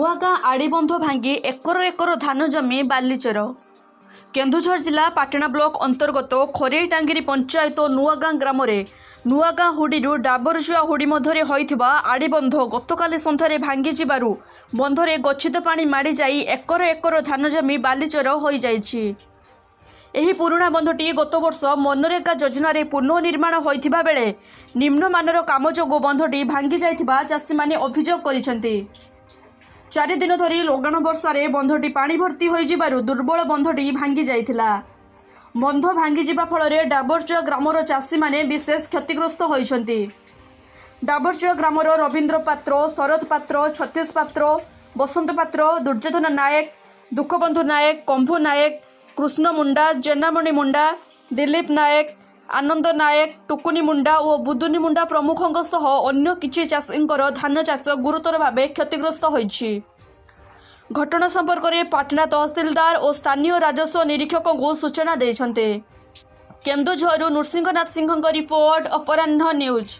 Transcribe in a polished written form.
ନୂଆଗାଁ ଆଡ଼ିବନ୍ଧ ଭାଙ୍ଗି acre acre ଧାନ ଜମି ବାଲିଚର। କେନ୍ଦୁଝର ଜିଲ୍ଲା ପାଟଣା ବ୍ଲକ ଅନ୍ତର୍ଗତ ଖରେଇଟାଙ୍ଗିରି ପଞ୍ଚାୟତ ନୂଆଗାଁ ଗ୍ରାମରେ ନୂଆଗାଁ ହୁଡ଼ିରୁ ଡାବରଜୁଆ ହୁଡ଼ି ମଧ୍ୟରେ ହୋଇଥିବା ଆଡ଼ିବନ୍ଧ ଗତକାଲି ସନ୍ଧ୍ୟାରେ ଭାଙ୍ଗିଯିବାରୁ ବନ୍ଧରେ ଗଚ୍ଛିତ ପାଣି ମାଡ଼ିଯାଇ ଏକର ଏକର ଧାନ ଜମି ବାଲିଚର ହୋଇଯାଇଛି। ଏହି ପୁରୁଣା ବନ୍ଧଟି ଗତବର୍ଷ ମନରେଗା ଯୋଜନାରେ ପୁନଃନିର୍ମାଣ ହୋଇଥିବା ବେଳେ ନିମ୍ନମାନର କାମ ଯୋଗୁଁ ବନ୍ଧଟି ଭାଙ୍ଗି ଯାଇଥିବା ଚାଷୀମାନେ ଅଭିଯୋଗ କରିଛନ୍ତି। 4 ଦିନ ଧରି ଲଗାଣ ବର୍ଷାରେ ବନ୍ଧଟି ପାଣି ଭର୍ତ୍ତି ହୋଇଯିବାରୁ ଦୁର୍ବଳ ବନ୍ଧଟି ଭାଙ୍ଗି ଯାଇଥିଲା। ବନ୍ଧ ଭାଙ୍ଗିଯିବା ଫଳରେ ଡାବରଚୁଆ ଗ୍ରାମର ଚାଷୀମାନେ ବିଶେଷ କ୍ଷତିଗ୍ରସ୍ତ ହୋଇଛନ୍ତି। ଡାବରଚୁଆ ଗ୍ରାମର ରବୀନ୍ଦ୍ର ପାତ୍ର, ଶରତ ପାତ୍ର, ଛତିଶ ପାତ୍ର, ବସନ୍ତ ପାତ୍ର, ଦୁର୍ଯ୍ୟୋଧନ ନାୟକ, ଦୁଃଖବନ୍ଧୁ ନାୟକ, କମ୍ଭୁ ନାୟକ, କୃଷ୍ଣ ମୁଣ୍ଡା, ଜେନାମଣି ମୁଣ୍ଡା, ଦିଲ୍ଲୀପ ନାୟକ, ଆନନ୍ଦ ନାୟକ, ଟୁକୁନି ମୁଣ୍ଡା ଓ ବୁଦୁନି ମୁଣ୍ଡା ପ୍ରମୁଖଙ୍କ ସହ ଅନ୍ୟ କିଛି ଚାଷୀଙ୍କର ଧାନ ଚାଷ ଗୁରୁତର ଭାବେ କ୍ଷତିଗ୍ରସ୍ତ ହୋଇଛି। ଘଟଣା ସମ୍ପର୍କରେ ପାଟଣା ତହସିଲଦାର ଓ ସ୍ଥାନୀୟ ରାଜସ୍ୱ ନିରୀକ୍ଷକଙ୍କୁ ସୂଚନା ଦେଇଛନ୍ତି। କେନ୍ଦୁଝରରୁ ନୃସିଂହନାଥ ସିଂହଙ୍କ ରିପୋର୍ଟ, ଅପରାହ୍ନ ନ୍ୟୁଜ୍।